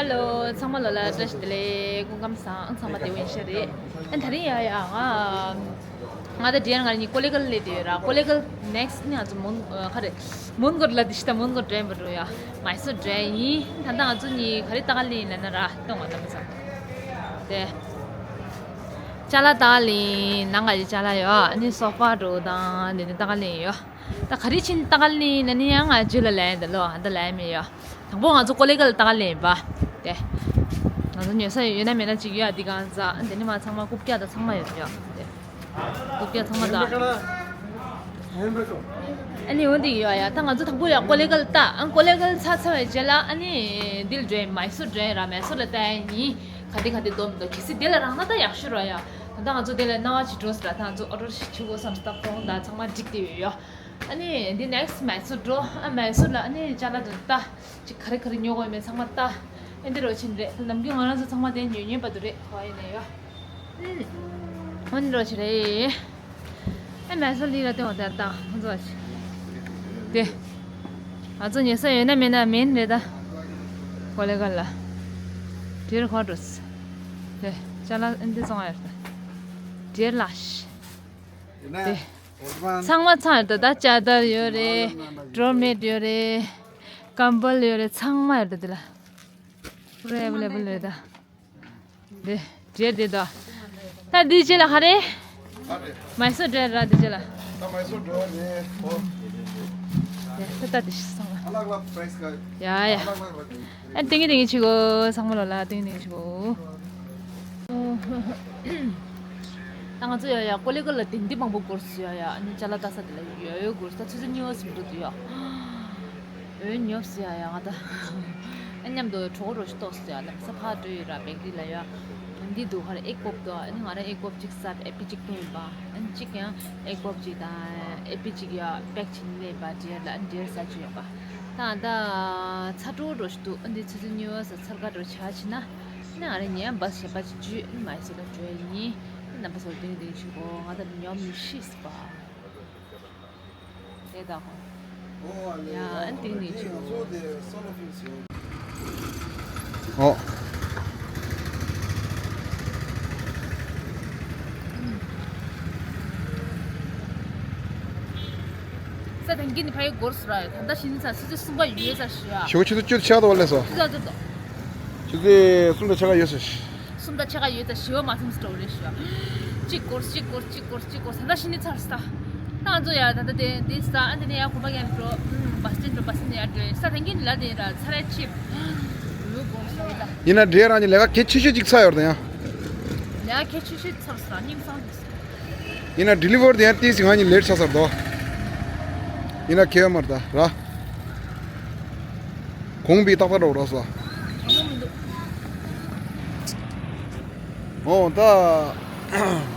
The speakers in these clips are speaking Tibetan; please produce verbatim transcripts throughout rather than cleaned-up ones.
ཧེ་ལོ། ཚང་མ་ལོ་ལ་བཀྲ་ཤིས་བདེ་ལེགས། སྐུ་ཁམས་བཟང་། ཚང་མ་བདེ་པོ་ཡིན་ཤག་རེད། ཨ་ད་རིང་ཡ་ཡ་ང་ང་ད་འདྲེན་ང་གཉིས་ཀོ་ལེ་གལ་ལ་སླེབས་ཡོད་ར། ཀོ་ལེ་གལ་ནེག་སི་ཊི་ནི་ང་ཚོ་མོན་ཨ་ག་རེ་མོན་གྷོ་ལ་དེ་ཤི་ད་མོན་གྷོ་འདྲེན་པ་འགྲོ་ཡ། མའི་སོར་འདྲེན་ཡིན། ད་ལྟ་ང་ཚོ་གཉིས་ག་རེ་ལྟ་ག་སླེབས་ཡིན་ལབ་ན་ར། ལྟོས་ང་ད་མི་ཚང་དེ་ཅ་ལག་ལྟ་ག་སླེབས་ཡིན། ནང་ག་ཅི་ཅ་ལག་ཡོད། ཨ་ནི་སོ་ཕ་འགྲོ་དང་དེ་ནི་ལྟ་ག་སླེབས་ཡིན་ཡོད། ད་ག་རེ་ཕྱིན་ལྟ་ག་ལེན་ན་ནི་ཡང་ང་རྗེས་ལ་ལེན་དེ་ལོ་ཨ་ད་ལེན་མི་ཡོད། དང་པོ་ང་ཚོ་ཀོ་ལེ་གལ་ལྟ་ག་ལེན་པ། དེ་ང་ཚོ་ཉོ་ས་ཡོད་ན་མེད་ན་ཅིག་ཡོད་ཨ། འདི་གང་ཟག་དེ་ནི་མ་ཚང་མ་རྐུབ་བཀྱག་དང་ཚང་མ་ཡོད་ཡོད་དེ། རྐུབ་བཀྱག་ཚང་མ་དང་། ཨ་ནི་འོ་འདི་ཡོད་ཡ། ད་ང་ཚོ་དང་པོ་ཡ་ཀོ་ལེ་གལ་ལྟ་ཨ། ཀོ་ལེ་གལ་ཚ་ཚ་བའི་རྗེས་ལ་ཨ་ནི་འདི་ལ་འགྲོ་ཡ། མའི་སོར་འགྲོ་ཡ་ར། མའི་སོར་ལ་ལྟ་ཡ་ཡིན། ག་དེ་ག་དེ་འདོམ་འདུག་གལ་སྲིད་དེ་ལ་རག་ན་ད་ཡག་ཤོས་ར་ཡ། ད་ལྟ་ང་ཚོ་དེ་ལ་སྣང་བ་ཅིག་འགྲོ་ཟེར་ར། ད་ང་ཚོ་ཨོ་ཌར་ཞིག་བྱེད་དགོས་བསམ་སྟབས་ཁོང་ད་ཚང་མ་འགྲིག་བསྡད་ཡོད་ཡ། ཨ་ནི་འདི་ནེག་སི་ཊི་མའི་སོར་འགྲོ་ཨ། མའི་སོར་ལ་ཨ་ནི་ཅ་ལག་འདི་ལྟ། ཅིག་ག་རེ་ག་རེ་ཉོ་དགོས་མེད་ཚང་མ་ལྟ། ཨེ་འདི་རོ་ཆེན་རེད། ནམ་རྒྱུན་ང་རང་ཚོ་ཚང་མ་དེ་ཉོས་ཉོས་པ་དུ་རེད། ཧོ་ཡིན་ནས་ཡོ། ཨུམ། འོན་རོ་ཆེ་རེད། ཨེ་མའི་སོར་ལི་ར་ཏེ་འོ་དེར་ལྟ་ང་ཚོ་བ་ཆེ། དེ། ང་ཚོ་ཉོ་ས་ཡོད་ན་མེད་ན་མིན་རེད་ད། ཀོ་ལེ་གལ་ལ། དེར་ཁོ་འགྲོ། དེ་ཅ་ལག་ཨེ་འདི་ཚང་མ་ཡོད་ད། དེར་ལ། དེ། ཚང་མ་ཚང་ཡོད་དོ། ད་ཅ་དར་ཡོད་རེད། ཌོར་མེཊ་ཡོད་རེད། ཀམ་བལ་ཡོད་རེད། ཚང་མ་ཡོད་དོ་དེ་ལ། པུ་ར་ཨེ་ཝེ་ལེ་བལ་རེད་ད། དེ་འདྲེ་དེ་དོ། ད་འདི་ཅི་ལ་ཧ་རེ། མའི་སོར་འདྲེ་ར་འདི་ཅི་ལ། ད་མའི་སོར་འདྲེ་རེད་ཧོ། དེ་ད་ད་དེ་ཤི་སོང་ལ། ཡ་ཡ། ཨ་ཏིང་ངེ་ཏིང་ངེ་ཆི་གོ། ཚང་མ་ལོ་ལ་ཏིང་ངེ་ཏིང་ངེ་ཆི་གོ། ད་ང་ཚོ་ཡ་ཡ་ཀོ་ལེ་གལ་ལ་དེང་འདི་མང་པོ་འགོར་སོང་ཡ་ཡ། ཨ་ནི་ཅ་ལག་ལྟ་ས་དེ་ལ་ཡོད་ཡོད་འགོར་སོང་། ད་ཆུ་ཚོད་གཉིས་པ་ཟིན་འགྲོ་དུས་ཡ། འོན་ཉོབ་སོང་ཡ་ཡ་ང་ད། ཨ་མཉམ་དུ་གྲོགས་པོ་རོ་ཞིག་ཏོག་སོང་ཡ། ལམ་སང་ཕར་འགྲོ་ཡོད་ར་བེག་རི་ལ་ཡ། འདི་འདུག་ཧ་རེ་ཨེག་པོབ་འདུག་ཨ་ནི་ང་རང་ཨེག་པོབ་གཅིག་ཟ། ཨེ་པི་གཅིག་བཏོན་ཡིན་པ། ཨ་ནི་གཅིག་ཡང་ཨེག་པོབ་གཅིག་དང་ཨེ་པི་གཅིག་ཡ་པེག་བྱས་ནས་སླེབས་པ་འདྲེར་ལ། ཨ་ནི་འདྲེར་ཟ་བཅུག་ཡོད་པ། ད་ད་ཚ་དྲོ་འགྲོ་ཞིག་འདུག་ཨ་འདི་ཆུ་ཚོད་གཉིས་པ་ས་ཚར་ཁ་འགྲོ་ཆ་ཕྱིན་ན། ཨ་ནི་ང་རང་ཉལ་བ་ཞེ་པ་ཅིག་བཅུས་ཨ་ནི་མའི་སོར་ལ་འགྲོ་ཡ་ཡིན། ཨ་ནི་རྣམ་པ་ཚོ་དེང་དེང་ཞིག་གོ། ང་ད་ཉོབ་ནི་ཤི་སི་པ། དེ་ད་ཧོ། ཡ་ཨ་ནི་དེང་དེང་ཞིག་གོ། ཨོ། ས་དང་གིན་ནི་ཕ་ཡི་སྒོར་སུ་ར་ཡོད། ད་ལྟ་ཤི་ནི་ཚ་སི་ཚི་གསུམ་པ་ཡོད་ས་ཞུ་ཡ། ཞོ་ཆུ་ཚོད་བཅུ་ཆགས་དོ་ལས་སོ། ཆུ་ཚོད་བཅུ་དོ། ཆུ་ཚོད་གསུམ་དང་ཕྱེད་ཀ་ཡོད་ས་ཞུ། གསུམ་དང་ཕྱེད་ཀ་ཡོད་ས་ཞུ་བ་མ་ཚོམ་སི་ཏོ་རེ་ཞུ་ཡ། གཅིག་སྒོར་གཅིག་སྒོར་གཅིག་སྒོར་ད་ལྟ་ཤི་ནི་ཚ་ར་ས། ད་ང་ཚོ་ཡ་ད་ལྟ་དེ་དེ་ས་ཨ་འདི་ནས་ཡ་གོམ་པ་ཡར་འགྲོ། བ་སི་ཅན་འགྲོ་བ་སི་ནས་ཡར་འགྲོ། ས་དང་གིན་ལ་དེ་ར་ཚ་ར་ཆིབ། ལུ་སྒོར་སུ་ཡོད་ད། ཡིན་ན་འདྲེ་རང་གི་ལས་ཀ་གལ་ཆེ་ཤོས་ཅིག་ཚར་ཡོད་ད་ཡ། ལས་ཀ་གལ་ཆེ་ཤོས་ཚར་ས་སྙིང་སང་། ཡིན་ན་ཌི་ལི་ཝར་དེ་ཡང་ཏིས་ང་གཉིས་ལེ་ཊི་ཆགས་ཚར་དོ། ཡིན་ན་ཁེ་བ་མར་ད་ར། གོང་བི་ཏག་ཏག་འགྲོ་ར་སོ། ཨོ་ད།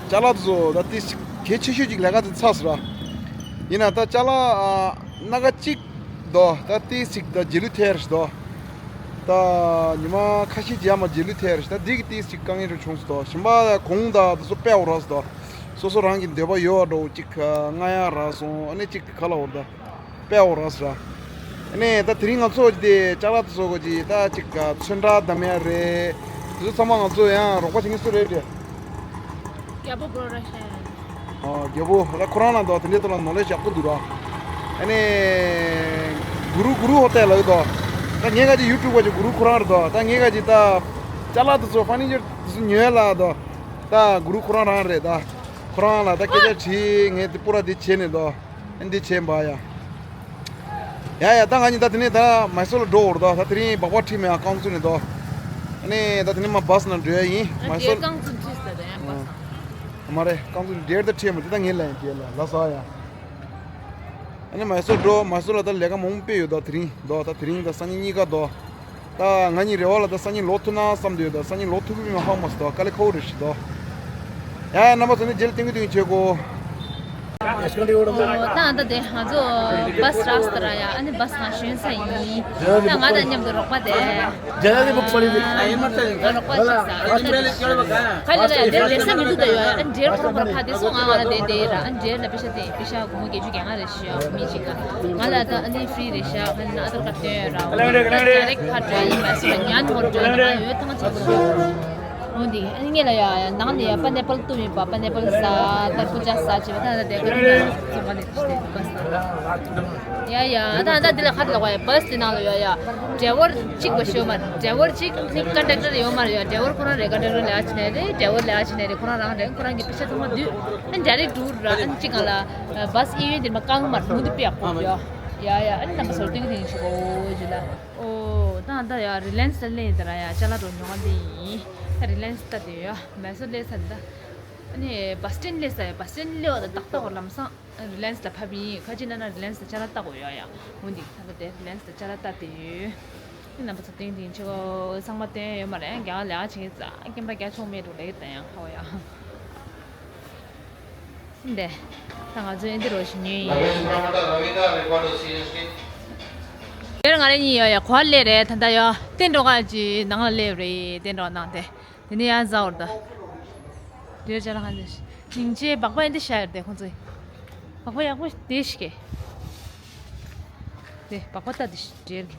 ཅ་ལག་དེ་ཚོ་ད་ཏིས་གལ་ཆེ་ཤོས་ཅིག་ལས་ཀ་དེ་ཚར་སོ་ར། ཡིན་ན་ད་ཅ་ལག་སྣ་ཁ་གཅིག་དོ། ད་ཏིས་ཅིག་ད་རྗེས་ལུས་ཐེར་དོ། ད་ཉི་མ་ཁ་ཤས་ཀྱི་ཡ་མ་རྗེས་ལུས་ཐེར་ད་འདི་གི་ཏིས་ཅིག་དཀའ་ངལ་རུ་བྱུང་སོ་དོ། གཞན་པ་གོང་ད་དེ་ཚོ་དཔེ་འོ་ར་སོ་དོ། སོ་སོ་རང་གི་འདོད་པ་ཡོད་འགྲོ་གཅིག་ང་ཡང་རག་སོང་། ཨ་ནི་གཅིག་ག་ལ་འོར་ད་དཔེ་འོ་རག་སོ་ར། ཨ་ནི་ད་དེ་རིང་ང་ཚོ་དེ་ཅ་ལག་དེ་ཚོ་གོ་ཅི་ད་གཅིག་ཚོན་ཁྲ་བདམས་ཡ་རེད། དེ་ཚོ་ཚང་མ་ང་ཚོ་ཡང་རོགས་པ་བྱེད་མཁན་སུ་རེད་དེ། རྒྱལ་པོ་པོ་རོ་ཌག་ཤན། ཨོ་རྒྱལ་པོ་ད་ཁོ་རང་ལ་འདུག་དེ་འདྲའི་ཐོག་ལ་ནོ་ལེ་ཇི་ཡག་པོ་འདུག་ར། ཨ་ནི་གུ་རུ་གུ་རུ་ཧོ་ཏེལ་ལ་ཡོད་དོ། ད་ངས་ག་ཅི་ཡུ་ཊུབ་ག་ཅི་གུ་རུ་ཁོ་རང་རེད་དོ། ད་ངས་ག་ཅི་ད་ཅ་ལག་དེ་ཚོ་ཕར་ནི་ཅར་དེ་ཚོ་ཉོས་ལ་དོ། ད་གུ་རུ་ཁོ་རང་རང་རེད། ད་ཁོ་རང་ལ་ད་སྐད་ཆ་དྲིས། ངས་དེ་པུ་ར་དེ་བྱས་ནས་དོ། ཨ་འདི་བྱས་འབའ་ཡ། ཡ་ཡ་ད་ང་གཉིས་ད་དེ་ནས་ད་མའི་སོར་ལ་འགྲོ་འོར་དོ། ད་དེ་རིང་སྦག་སྦག་ཁྲིད་མེད་ཨ་རྐང་བཙུགས་ནས་དོ། ཨ་ནི་ད་དེ་ནས་མ་བཱ་སི་ནང་འགྲོ་ཡ་ཡིན། མའི་སོར། རྐང་བཙུགས་ཁྲིད་ཟེར་ད་ཡ་བཱ་སི། མ་རེད་རྐང་བཙུགས་ནས་འདྲེར་ད་ཁྲིད་མ་དེ་ད་ངས་ལ་ཡིན་དེ་ལ་ལ་ས་ཡ། ཨ་ནི་མའི་སོར་འགྲོ། མའི་སོར་ལ་ད་ལས་ཀ་མང་པོ་དཔེ་ཡོད་དོ། དེ་རིང་དོ་ད་དེ་རིང་ད་སང་ཉིན་གཉིས་ཀ་དོ། ད་ང་གཉིས་རེ་བ་ལ་ད་སང་ཉིན་ལོག་ཐུབ་ན་བསམ་དུ་ཡོད། ད་སང་ཉིན་ལོག་ཐུབ་ཀྱི་མིན་ཧ་མ་སོ་དོ། དཀའ་ལས་ཁག་པོ་རེད་ཤི་དོ། ཡ་ཡ་རྣམ་པ་ཚོ་ནི་རྗེས་ལ་ཏིང་ངེ་ཏིང་ངེ་བྱེད་དགོ། ད་ད་དེ་ང་ཚོ་བཱས་རག་སྟེ་ར་ཡ། ཨ་ནི་བཱས་ང་ཞོན་ས་ཡིན། ད་ང་དང་མཉམ་དུ་རོགས་པ་དེ། རོགས་པ་ཅིག་ས། ཁ་ལ་ལ་ཡ་དེར་ལས་ས་མི་འདུག་ད་ཡོད། ཨ་ནི་འདྲེར་ཁོ་རང་ཁོ་རང་ཕ་དེ་སོང་ང་ང་ལ་དེ་དེ་ར། ཨ་ནི་འདྲེར་ལ་པེ་ཤ་དེ་པེ་ཤ་སྒོར་མོ་བརྒྱད་ཅུ་གྱ་ལྔ་རེ་ཞུ་ཡ་མི་གཅིག་ལ། ང་ལ་ད་ཨ་ནི་ཧྥི་རི་རེ་ཤག་ང་ནི་ཨ་དར་ཀར་སྟོན་ཡོད་ར། འོ་ད་ཌི་རེག་ཕར་འགྲོ་ཡ་ཡིན་པ་སོང་ང་ཉན་ཧོར་འགྲོ་ཡ་ང་ཡོད་ཐང་ཆེན་པོ། འོ་འདི་ཨ་ནི་ངེད་ལ་ཡ་ཡ་ནང་ནས་ཡ་པ་ནེ་པལ་བཏུབ་ཡིན་པ། པ་ནེ་པལ་ཟ། དར་བུ་ཇ་ཟ་བྱས་པ་ད་ད་དེ་ཀ་ཐུག་ལ་ཚོང་ཁང་ནས་བྱས་ཏེ་བཱས་ལ། ཡ་ཡ་ད་ད་འདི་ལ་ཁ་ལ་བ་ཡ་བཱས་དེ་ནང་ལ་ཡ་ཡ་ཌ་རའི་ཝར་གཅིག་པ་ཤོད་མ་རེད། ཌ་རའི་ཝར་གཅིག་ནི་ཀོན་ཌག་ཊར་ཡོད་མ་རེད་ཡ། ཌ་རའི་ཝར་ཁོ་རང་རེད། ཀོན་ཌག་ཊར་ལས་ཀ་བྱེད་ནའི་རེད། ཌ་རའི་ཝར་ལས་ཀ་བྱེད་ནའི་རེད། ཁོ་རང་རང་རེད། ཁོ་རང་གི་པེ་ཤ་ཚང་མ་བསྡུས། ཨ་ནི་ཌའི་རེག་ཊི་རུ་ཊི་ར། ཨ་ནི་གཅིག་གང་ལ་བཱས་གཡས་གཡོན་དེ་མ་རྐང་མར་མུ་འདི་པེ་ཡག་པོ་ཡོད། ཡ་ཡ་ཨ་ནི་རྣམ་པ་ཚོར་སྟོན་གྱི་དེ་ཡིན་ཆུ་གོ་ཇི་ལ། ཨོ་ད་ད་ཡ་རི་ལན་སི་ལ་སླེབས་ཡིན་ད་ར་ཡ། ཅ་ལག་འགྲོ་མྱོང་བ་འདི་ཡིན། ད་རི་ལན་སི་ལྟ་དེ་ཡ་མེ་སོར་སླེབས་ས་འདི་ད། ཨ་ནི་བཱས་སི་ཊེན་སླེབས་ས་ཡ། བཱས་སི་ཊེན་སླེབས་པ་ད་ཏག་ཏག་བར་ལམ་སང་རི་ལན་སི་ལ་ཕབ་ཡིན། ཁ་ཅིག་ན་ན་རི་ལན་སི་ལ་ཅ་ལག་ལྟ་དགོས་ཡོད་ཡ། འོ་འདི་ད་ད་དེ་རི་ལན་སི་ལ་ཅ་ལག་ལྟ་དེ་ཡོད། ཨ་ནི་རྣམ་པ་ཚོ་སྟོན་གྱི་དེ་ཡིན་ཆུ་གོ། ཚང་མ་སྟོན་ཡོད་མ་རེད། རྒན་ལས་ཀ་བྱེད་ཀྱི་ཙང་ཀེམ་ར་རྒྱག་ཆོག་མེད་འགྲོ་ལེ་གི་ད་ཡང་ཁ་བ་ཡ། འདི། ད་ང་ཚོ་ཨེ་འདི་རོ་ཞིག་ཉོས་ཡིན། དེར་ང་རེ་གཉིས་ཡོད་ཡ། གོ་བ་ལེ་རེད། ད་ལྟ་ཡོད་བསྟན་འགྲོ་ག་ཅི་ནང་ལ་སླེབས་རེད། བསྟན་འགྲོ་ནང་དེ། དེ་ནས་ཡང་ཟ་འོར་ད། དེར་ཅ་ལག་ཧ་འདི་ཞིག་སྙིང་རྗེ། སྦག་སྦག་ཨེ་འདི་ཤ་ཡོད་དེ་ཁོང་ཚོས། སྦག་སྦག་ཡག་པོ་དེ་ཞིག་གེ། དེ་སྦག་སྦག་ལྟ་དེ་ཞིག་དེར་གི།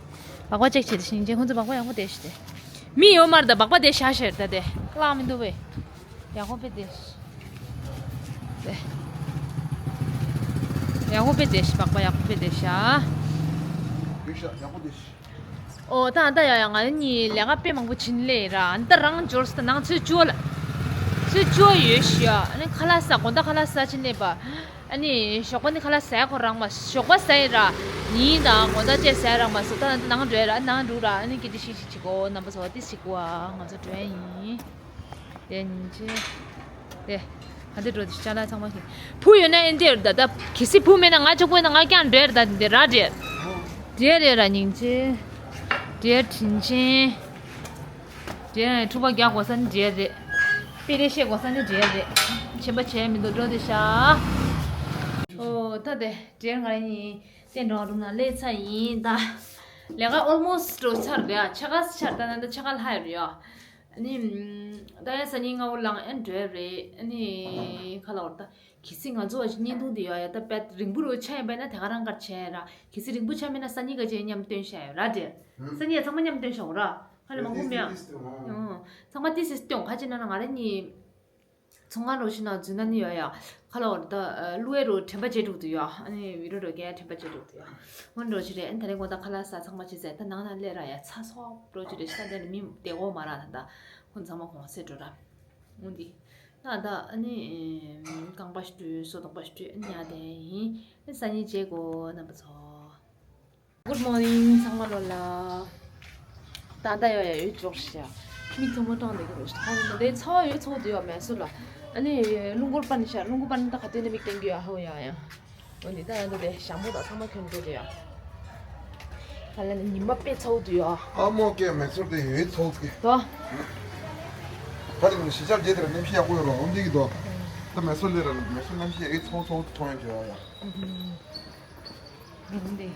སྦག་སྦག་ཅེག་བྱེད་དེ་སྙིང་རྗེ། ཁོང་ཚོ་སྦག་སྦག་ཡག་པོ་དེ་ཞིག་དེ། མི་ཡོད་མར་ད་སྦག་སྦག་དེ་ཤ་ཤར་ད་དེ་ཀླག་མི་འདུག་བས། ཡག་པོ་དཔེ་བདེ་ཤག་དེ། ཡག་པོ་དཔེ་བདེ་ཤག་སྦག་སྦག་ཡག་པོ་དཔེ་བདེ་ཤག་བདེ་ཤག་ཡག་པོ་བདེ་ཤག་ཨོ་ད་ད་ཡ་ཡ་ང་གཉིས་ལས་ཀ་དཔེ་མང་པོ་བྱིན་ལེ་ར། ཨ་ད་རང་འབྱོར་སི་ད་ནང་ཚོད་བཅུ་ལ། ཚོད་བཅུ་ཡོད་ཤག་ཨ་ནི་ཁ་ལག་ཟ། དགོང་དག་ཁ་ལག་ཟ་བྱིན་ལེ་པ། ཨ་ནི་ཞོགས་པ་ནི་ཁ་ལག་ཟ་ཁོ་རང་མ། ཞོགས་པ་ཟ་ཡི་ར། ཉིན་དང་དགོང་དག་བཅས་ཟ་རང་མ་སོ། ད་ནང་འགྲོ་ཡ་ར། ནང་འགྲོ་ར། ཨ་ནི་སྐད་ཆ་ཤིག་ཤིག་བྱེད་གོ། རྣམ་པ་ཚོ་དེ་ཤིག་གོ། ཨ་ང་ཚོ་འགྲོ་ཡ་ཡིན། དེ་ཉིན་ཆེ། དེ། ཨ་དེ་འགྲོ་དེ་ཅ་ལག་ཚང་མ་ཤེས། བུ་ཡོད་ན་ཨེ་འདྲ་རེད་ད། ད་གལ་སྲིད་བུ་མེད་ན་ང་ཆོག་པོ་ཡིན་ན་ང་ཀྱང་འགྲོ་ཡ་རེད་ད། འདི་ར་འདྲེ། འདྲེ་རེད་ར་སྙིང་རྗེ། འདྲེ་དྲིན་ཆེན། འདྲེ་ནས་འཁྲུག་པ་རྒྱག་དགོས་ས་ནི་འདྲེ་རེད། དཔེ་རེ་བཤད་དགོས་ས་ནི་འདྲེ་རེད། ཆེན་པ་བྱས་མི་འདུག་འགྲོ་དེ་ཤ། ཨོ་ད་དེ་འདྲེ་ང་གཉིས་བསྟན་འགྲོ་རུམ་ན་སླེབས་ཚར་ཡིན་ད། ལས་ཀ་ཨོལ་མོ་སི་འགྲོ་ཚར་རེད་ཨ། ཕྱེད་ཀ་ཚར་ད་ན་ད་ཕྱེད་ཀ་ལྷག་ཡོད་རེད་ཨ། ཨ་ནི། ད་ཡ་སང་ཉིན་སྔ་པོ་ལངས་ཨེ་འགྲོ་ཡ་རེད། ཨ་ནི། ཁ་ལ་བར་ད། གལ་སྲིད་ང་ཚོ་བ་ཞིག་བརྙན་ཐུང་འདི་ཡོད་ཡ། ད་དཔེ་རིང་པོ་རུ་ཆགས་ཡིན་པ་ན་དེ་ག་རང་དགར་བྱས་ཡ་ར། གལ་སྲིད་རིང་པོ་ཆགས་མེད་ན་སང་ཉིན་ག་ཅེ་མཉམ་སྟོན་བྱ་ཡ་ར་དེ། ཧུམ། སང་ཉིན་ཚང་མ་མཉམ་སྟོན་བྱ་འོ་ར། ཁ་ལ་མང་པོ་མེད་ཨ། ཏིས་ཏིས་ཏིས་ཏིས། ཨང་། ཚང་མ་ཏིས་ཏིས་སྟོན་ག་ཅེ་ན་ན་ང་རེ་གཉིས། ཚོང་ཁང་རོ་ཞིག་ན་འཛུལ་ན་ནི་ཡོད་ཡ། ཁ་ལ་བར་ད་ཨ་ཀླུ་ཨེ་རུ་དྲན་པ་བརྗེད་འགྲོ་གི་འདུག་ཡ། ཨ་ནི་བི་རོ་རོ་གས་དྲན་པ་བརྗེད་འགྲོ་གི་འདུག་ཡ། འོན་འགྲོ་ཅི་རེད། ཨ་ནི་ད་རེས་དགོང་དག་ཁ་ལག་ཟ་ཚང་མ་བྱེད་ཟེར། ད་ནང་ན་སླེབས་ར་ཡ་ཚ་སོག་འགྲོ་ཅི་རེད། ཤ་དེ་ནི་མི་བདེ་གོ་མ་ར། ད་ད་ཁོང་ཚང་མ་གོང་སེ་འགྲོ་ར། འོན་ཏེ། ད་ད་ཨ་ནི་རྐང་པ་ཞིག་བཀྲུས། སོ་ཐོག་པ་ཞིག་བཀྲུས། ཨ་ནི་ཡ་དེ་ཡིན། ཨ་ནི་སང་ཉིན་མཇལ་གོ་རྣམ་པ་ཚོ། Good morning ཚང་མ་ལོ་ལ། ད་ལྟ་ཡོད་ཡ་ཡོད་འཇོག་ཤ། མིག་ཚང་མ་སྐྲངས་བསྡད་ཀྱི་རེད་ཤག་ད་ནི་ཚ་བ་ཡོད་ཚོགས་འདུག་ཡ་མེ་སོར་ལ། ཨ་ནི་རླུང་འཁོར་པ་ནི་ཤ། རླུང་འཁོར་པ་ནི་ད་ག་དུས་ནས་མིག་བསྟན་གྱི་ཡ་ཧ་ཡ་ཡ། འོ་ནི་ད་ཡ་ད་དེ་ཞང་པོ་དང་ཚང་མ་ཁྱོད་འགྲོ་དེ་ཡ། ད་ལ་ནི་ཉི་མ་དཔེ་ཚ་བོ་འདུག་ཡ། ཨ་མོ་ཀེ་མེ་སོར་དེ་ཡོད་ཚོགས་ཀྱི། ད། ད་དེ་ནི་ཤི་ཆར་རྗེས་དེ་ལ་གནམ་གཤིས་ཡག་པོ་ཡོད་རོགས་འོན་ཏེ་གི་དོ། ད་མེ་སོར་ལས་ར་མེ་སོར་གནམ་གཤིས་ཡག་གི་ཚོགས་ཚོགས་མཐོང་ཡ་འགྱོ་ཡ་ཡ། འདི།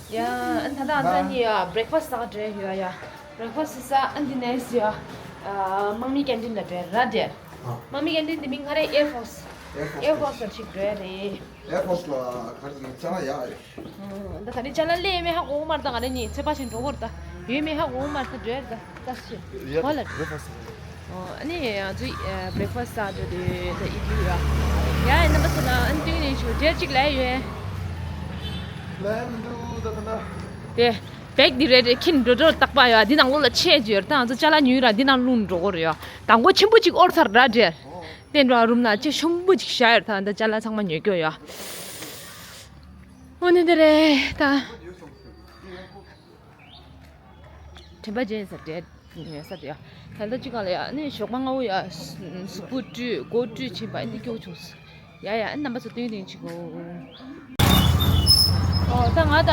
ཡ། ཨ་ད་ད་ཨ་ད་ནི་ཡ་བྷི་རེག་ཕ་སི་ཟ་ག་འགྲོ་ཡ་ཡ། བྷི་རེག་ཕ་སི་ཟ། ཨ་འདི་ནས་ཡ། ཨ་དམག་མི་ཀན་ཊིན་ལ་འགྲོ་ར་དེ། ཨ། དམག་མི་ཀན་ཊིན་འདི་མིང་ག་རེ། ཨེར་ཕོར་སི། ཨེར་ཕོར་སི། ཨེར་ཕོར་སི་ལ་ཅིག་འགྲོ་ཡ་རེད། ཨེར་ཕོར་སི་ལ་ག་རེ་ཟེར་ན་ཅ་ལག་ཡག་ཡོད། ད་ད་ནི་ཅ་ལག་ལས་མེད་ཧ་གོ་མར་ད་ང་རེ་ནི་ཚེ་པ་ཞིག་འགྲོ་གོ་ར་ད། ཡོད་མེད་ཧ་གོ་མར་ད་འགྲོ་ཡ་ར་ད། ད་ཤི། ཡ་གོ་ལ། བྷི་རེག་ཕ་སི། ཨོ་ཨ་ནི་ང་ཚོ་བྷི་རེག་ཕ་སི་ཟ་འགྲོ་དུས་ད་ཨི་ཌི་ལི་ཡ། ཡ་ཡ་རྣམ་པ་ཚོ་ལ་ཨ་ནི་སྟོན་ནས་ཆུ་འབྲས་གཅིག་ལས་ཡོད། ལས་མི་འདུག་ད་ད་ན། དེ། བེག་འདི་རེད་རེད། ཁྱིན་འགྲོ་འགྲོ་བཏགས་པ་ཡོད། འདི་ནང་ལོགས་ལ་ཆས་ཅིག་ཡོད་རེད། ད་ང་ཚོ་ཅ་ལག་ཉོས་ར་འདི་ནང་བླུགས་འགྲོ་གོ་རེད་ཡ། དང་པོ་ཆེན་པོ་གཅིག་ཨོར་ཚར་ར་འདྲེ། བསྟན་འགྲོ་རུམ་ན་ཅི་ཆེན་པོ་གཅིག་བཞག་ཡོད། ད་ད་ཅ་ལག་ཚང་མ་ཉོས་ཀྱོ་ཡ། འོ་ནི་འདི་རེད་ད། དྲན་པ་བརྗེད་ས་འདྲེ་ཉོས་ས་དེ་ཡ། ད་ལྟ་གཅིག་གང་ལ་ཡ་ནི་ཞོགས་པ་སྔ་བོ་ཡ་གཟུགས་པོ་བཀྲུས་མགོ་བཀྲུས་ཕྱིན་པ་འདི་སྐྱོ་བྱུང་། ཡ་ཡ་ཨ་རྣམ་པ་ཚོ་སྟོན་སྟོན་བྱེད་གོ། ཨོ་ད་ང་དང་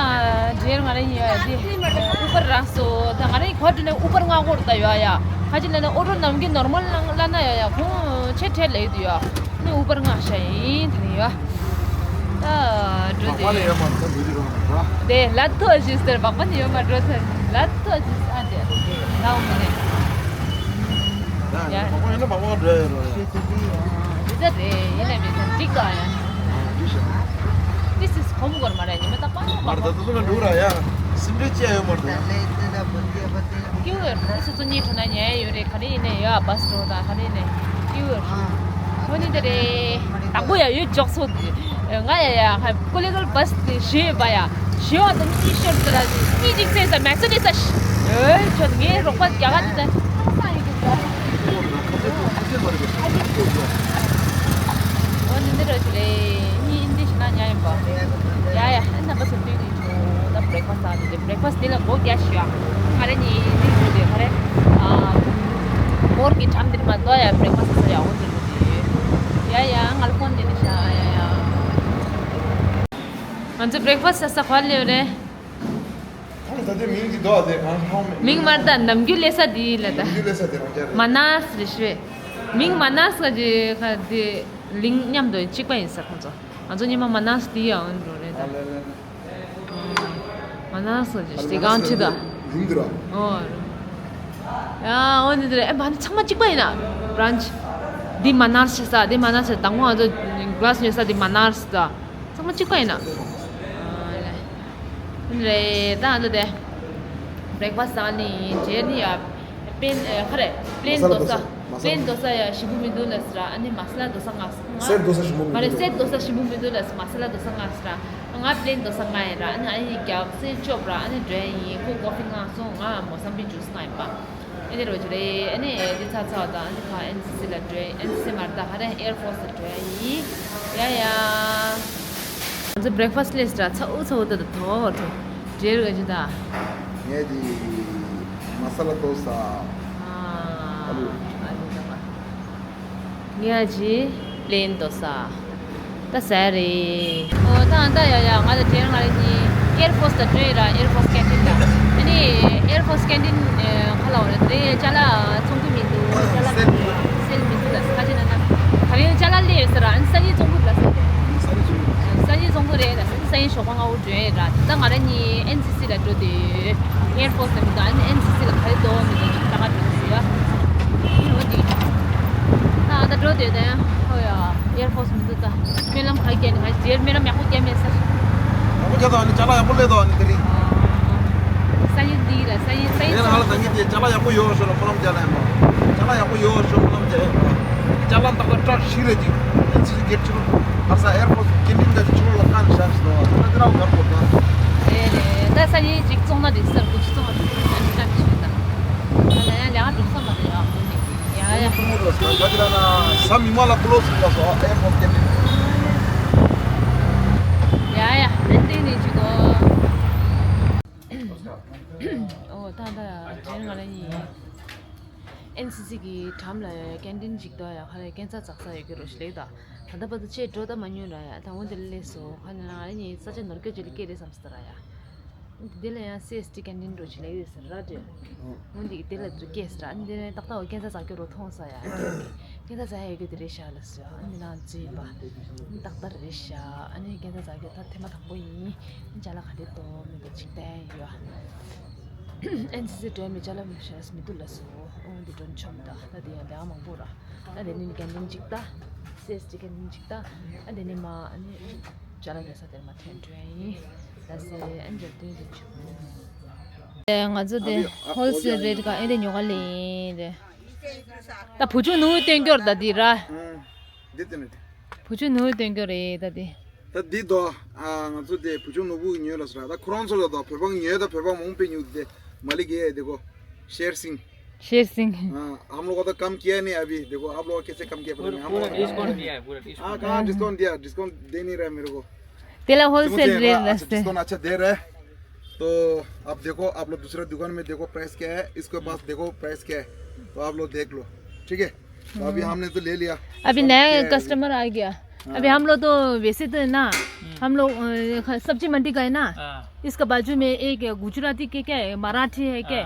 འདྲེར་ང་རང་ཡོད་ཡ་དེ་ཨུ་པར་རག་སོ། ད་ང་རང་གོ་དྲི་ནས་ཨུ་པར་ང་གོར་ད་ཡོད་ཡ། ཁ་ཅིག་ལ་ནི་ཨོ་ཊོ་ནམ་གྱི་ནོར་མལ་ལ་ན་ཡོད་ཡ། ཁོང་ཆ་ ཁྲལ་ལས་དུ་ཡོད། ནི་ཨུ་པར་མངགས་བྱས་ཡིན་ད་ནི་ཡོད། ད་འགྲོ་དུས་ཡོད་མ་ད་འགྲོ་དུས་རང་ར། དེ་ལ་ཐོ་ཞིག་ཟེར་བག་པ་ནི་ཡོད་མ་འགྲོ་ཟེར་ལ་ཐོ་ཞིག་ཨ་དེ་ལའོ་མི་ནི་ཡ། ཡ་བག་པ་ཡོད་ན་བག་པ་འགྲོ་ཡོད་ར། དེ་ཚ་རེད་ཡིན་ན་མེད་ཚ་འགྲིག་ག་ཡ། འགྲིག་ཤག This is ཁོམ་གོར་མ་རེད་ཉི་མ་ད་པང་མ་རེད་ད་དུ་ན་འགྲོ་ར་ཡ། སིམ་རེ་ཅི་ཡོད་མ་འགྲོ། ཀྱི་ཡོད་སོ་སོ་གཉིས་ཁྲོ་ན་ཉལ་ཡོད་རེད་ག་རེ་ཡིན་ནས་ཡོད་བ་སི་འགྲོ་དང་ག་རེ་ཡིན་ནས་ཀྱི་ཡོད། ཁོ་ནི་དེ་རེད། དང་པོ་ཡ་ཡོད་འཇོག་སོ་དེ། ང་ཡ་ཡ་ཧ་ཀོ་ལེ་གལ་བ་སི་དེ་ཞེས་པ་ཡ། ཞེས་པ་དང་གཉིས་ཤོར་དེ་ར་དེ་གཉིས་ཅིག་ཚེ་ས་མེ་སོ་དེ་ས་ཤི། ཨོའི་ཁྱོད་ངའི་རོགས་པ་རྒྱ་གར་དེ་ད་ཁ་སང་ཡོད་གི་ད། ཨོ་ནི་འདི་ར་ཞིག་རེད་གཉིས་ཨིན་དེ་ཞིག་ན་ཉ་ཡིན་པ། ཡ་ཡ་ཨ་ནམ་པ་སུ་དུས་དུས། ད་breakfast ཨ་དེ་breakfast དེ་ལ་སྒོ་རྒྱག་ཤི་ཡ། ཁ་རེ་ནི་དེ་དེ་དེ་ཁ་རེ། ཨ་མོར་གི་ཁྲམ་དེ་མ་དོ་ཡ་breakfast ཟེར་ཡ་འོ་དེ་དེ། ཡ་ཡ་ང་ལ་ཕོན་དེ་ནི་ཤ་ཡ་ཡ། ང་ཚོ་breakfast ཟ་ས་ག་ལེ་རེད། ཁོང་ད་དེ་མིང་གི་དོ་དེ་གང་ཁོང་མིང་མར་ད་ནམ་རྒྱུན་ལས་ས་དེ་ལ་ད། ནམ་རྒྱུན་ལས་ས་དེ་རང་ཅག་རེད། མ་ནཱས་རེད་ཤི་བས། མིང་མ་ནཱས་ག་ཅི་ག་དེ་གླིང་མཉམ་དུ་གཅིག་པ་ཡིན་ས་ཁོང་ཚོ། ང་ཚོ་ཉི་མ་མ་ནཱས་དེ་ཡང་འགྲོ་རེད་ད། ཨ་ལེ་ལེ། མ་ནཱས་ཟེར་ཞིག་གང་ཁྲིད་ད། རུམ་འདི་ར། ཨོ། ཡ་ཨོ་འདི་འདི་རེད་ཨེ་མ་ནི་ཚང་མ་གཅིག་པ་ཡིན་ན། branch འདི་མ་ནཱས་ཟེར་ས་འདི་མ་ནཱས་ཟེར་དང་པོ་ང་ཚོ་class ཉོས་ས་འདི་མ་ནཱས་ཟེར། ཚང་མ་གཅིག་པ་ཡིན་ན། ཨ་ལེ། འདི་རེད་ད་ཨ་ལོ་དེ། breakfast ཟ་ནི་ཡིན་རྗེས་ནི་ཡ། པེན་ཨེ་ཁ་རེ། plain མ་ས་ལ་dosa། མ་ས་ལ། plain dosa ཡ་ཞིམ་པོ་མི་འདུག་ལ་ཟེར་ཨ་ནི་མ་ས་ལ་dosa མངགས་སོང་། set dosa ཞིམ་པོ་མི་མ་རེད་འདུག set dosa ཞིམ་པོ་མི་འདུག་ལ་ཟེར་མ་ས་ལ་dosa མངགས་ཟེར་ང་plain dosa མངགས་ཡིན་ར་ཨ་ནི་ཨ་ཡིན་རྒྱག་སེ་ཅོབ་ར་ཨ་ནི་འགྲོ་ཡིན་ཁོ་coffee མངགས་སོང་ང་Mosambi juice མངགས་ཡིན་པ། ཨ་ནི་རོ་ཅི་རེད་ཨ་ནི་འདི་ཚ་ཚ་དང་ཨ་ནི་ཁ་ཨེན་སི་སི་ལ་འགྲོ་ཡིན་ཨེན་སི་སི་མ་རེད་ད་ཧ་རེ་air force ལ་འགྲོ་ཡིན་ཡ་ཡ། ང་ཚོ་breakfast ལས་ཟེར་ཚ་འུ་ཚ་འུ་ད་ད་དོ་བར་དུ་འབྲེལ་ག་ཅི་ད། ངས་དེ་མ་ས་ལ་dosa། ཨ་ཨ་ལུ། ཨ་ལུ་ད་པ། ངས་ཅི་plain dosa། ད་ཟ་རེད། ཨོ་ད་ད་ཡ་ཡ་ང་ད་དྲན་ང་རེ་ནི་air force ད་འགྲོ་ཡི་ར་air force canteen ད། ཨ་ནི་air force canteen ཁ་ལ་འོ་རེད་དེ་ཅ་ལག་ཚོང་གི་མི་འདུག་ཅ་ལག་sale མི་འདུག་ད་ཁ་ཅི་ན་ན། ད་རིང་ཅ་ལག་སླེབས་ཡོད་ཟེར་ར་ཨ་ནི་སང་ཉིན་ཚོང་གི་ད་ཟེར་ཏེ། སང་ཉིན་ཚོང་གི་རེད་ད་ཟེར་ནི་སང་ཉིན་ཞོགས་པ་སྔ་པོ་འགྲོ་ཡི་ར་ད་ང་རེ་ནི་ཨེན་སི་སི་ལ་འགྲོ་དུས། air force ལ་མི་འདུག་ཨ་ནི་ཨེན་སི་སི་ལ་ག་རེ་འདུག་མི་འདུག་ཅིག་ལྟ་ག་འགྲོ་ཟེར་ཡ། འོ་དེ། ད་ཨ་ད་འགྲོ་དུས་དེ་ཧོ་ཡ་air force མི་འདུག་ད། སྨོན་ལམ་ག་རེ་བརྒྱབ་ནི་ག་རེ་རྗེས་སྨོན་ལམ་ཡག་པོ་བརྒྱབ་མེད་ས། ཡག་པོ་བརྒྱབ་དང་ཨ་ནི་ཅ་ལག་ཡག་པོ་སླེབས་དང་ཨ་ནི་དེ་རིང་། སང་ཉིན་འདི་ར་སང་ཉིན་སང་ཉིན་ངས་ལ་ཧ་ལ་ད་ངས་དེ་ཅ་ལག་ཡག་པོ་ཡོད་ཤོ་ལ་སྨོན་ལམ་རྒྱག་ལ་ཡིན་པ། ཅ་ལག་ཡག་པོ་ཡོད་ཤོ་སྨོན་ལམ་རྒྱག་ཡིན་པ། ཅ་ལག་ད་ལྟ་བཀྲ་ཤིས་རེད་ཅིག་ཨེན་སི་སི་གེ་ཕྱི་རུ་ཨ་ས་air force canteen ད་ཅིག་ཕྱི་རུ་ལ་ཁ་ནས་བཞག་ཤི་ལོ་ད་ལྟ་དེ་ར་བར་གོ་ད། རེད་རེད་ད་སང་ཉིན་ཅིག་བཙོང་ན་དེ་སར་གོ་ཅི་བཙོང་བ་ཨ་ནི་ཀྲང་ཤི་ད། ད་ལ་ཡང་ལས་ཀ་འགྲོ་ས་མ་རེད་ཡ་ཧོ་ནི། ཡ་ཡ། ད་དེ་ལ་ན་ས་མི་མ་ལ་ཀློ་སི་ལ་སོ་air force canteen། ཡ་ཡ་ཨ་ནི་དེ་ནས་ཅིག་གོ། ཨོ་ད་ད་དྲན་ང་ལ་ཡིན། ཨེན་སི་སི་གི་འགྲམ་ལ་ཀན་ཊིན་ཅིག་འདུག་ཡ་ཁ་རེ་སྐས་འཛེག་ས་ཡོད་ཀྱི་རོ་ཞིག་ལེགས་ད། ད་ལྟ་བར་དུ་ཆེད་འགྲོ་ད་མ་མྱོང་ར་ཡ་ད་འོན་དེ་ལ་སླེབས་སོ་ཁ་ནས་ང་རེ་ནི་ས་ཆ་ནོར་སྐྱོ་ཅིག་ལ་སྐྱེས་རེད་བསམ་སོང་ར་ཡ། འདི་ལ་ཡང་སི་ཨེས་ཊི་ཀན་ཊིན་འགྲོ་ཅིག་ལེགས་ཡོད་ཟེར་ར་དྲན། འོན་དེ་གི་དེ་ལ་འདུག་སྐྱེས་ཟེར་ར་འདི་ནས་ཏག་ཏག་འོ་སྐས་འཛེག་ས་ཀྱོ་རོ་མཐོང་ས་ཡ་ཁྱོད་ཀྱི་སྐས་འཛེག་ས་ཡ་ཡོད་ཀྱི་དེ་རེད་ཤག་ལ་སོ་ཡ་འདི་ནང་འཛུལ་ཡིན་པ། ཏག་ཏག་རེད་ཤག་ཨ་ནི་སྐས་འཛེག་ས་ཀྱོ་ད་ཐེངས་མ་དང་པོ་ཡིན། ཅ་ལག་ག་དེ་ཏོ་མི་འདུག་ཅིག་བསྟན་ཡོད། ཨེན་སི་སི་འགྲོ་མི་ཅ་ལག་མི་ཤེས་མི་འདུག་ལ་སོ། འོ་འདི་འགྲོ་ཆོམ་ད་ད་དེ་ཡང་ལས་མང་པོ་ར། ད་དེ་ནི་ཀན་ཊིན་གཅིག་ད། སི་ཨེས་ཊི་ཀན་ཊིན་གཅིག་ད། ཨ་དེ་ནི་མ་ཨ་ནི་ཅ་ལག་ཉོ་ས་དེར་མ་ཐོན་འགྲོ་ཡིན། ད་སེ་ཨན་འཇར་དུས་འདི་ཆུ། ང་ཚོ་དེ་ཧོལ་སེལ་རེ་ཊི་ག་ཨེ་དེ་ཉོ་ག་ལེན་རེད། ད་བུ་ཆུང་ནུ་བོ་སྟོན་སྐྱོར་ད་འདི་ར། འདི་དེ་ནི། བུ་ཆུང་ནུ་བོ་སྟོན་སྐྱོར་རེད་ད་འདི། ད་འདི་དོ། ང་ཚོ་དེ་བུ་ཆུང་ནུ་བོ་ཉོས་ལ་སོ་ར་ད་ཁོ་རང་ཚོ་ལ་དོ་བོད་པ་ཉོས་ད་བོད་པ་མང་པོས་ཉོས་དེ་མ་ལི་གེ་དེ་གོ་ཤེར་སིང་། शेर सिंह। हाँ, हम लोग को तो कम किया नहीं अभी। देखो, आप लोग कैसे कम किया, पता नहीं। हम पूरा लोग डिस्काउंट दिया है, पूरा डिस्काउंट। हाँ, कहाँ डिस्काउंट दिया? डिस्काउंट दे नहीं रहा है मेरे को। तेला होलसेल रेट। अच्छा, डिस्काउंट अच्छा दे रहा है। तो आप देखो, आप लोग दूसरा दुकान में देखो, प्राइस क्या है, इसके पास देखो, प्राइस क्या है, तो आप लोग देख लो, ठीक है? तो अभी हमने तो ले लिया। अभी नया कस्टमर आ गया। अभी हम लोग तो वैसे तो ना, हम लोग सब्जी मंडी का है ना, इसका बाजू में एक गुजराती के क्या है, मराठी है क्या,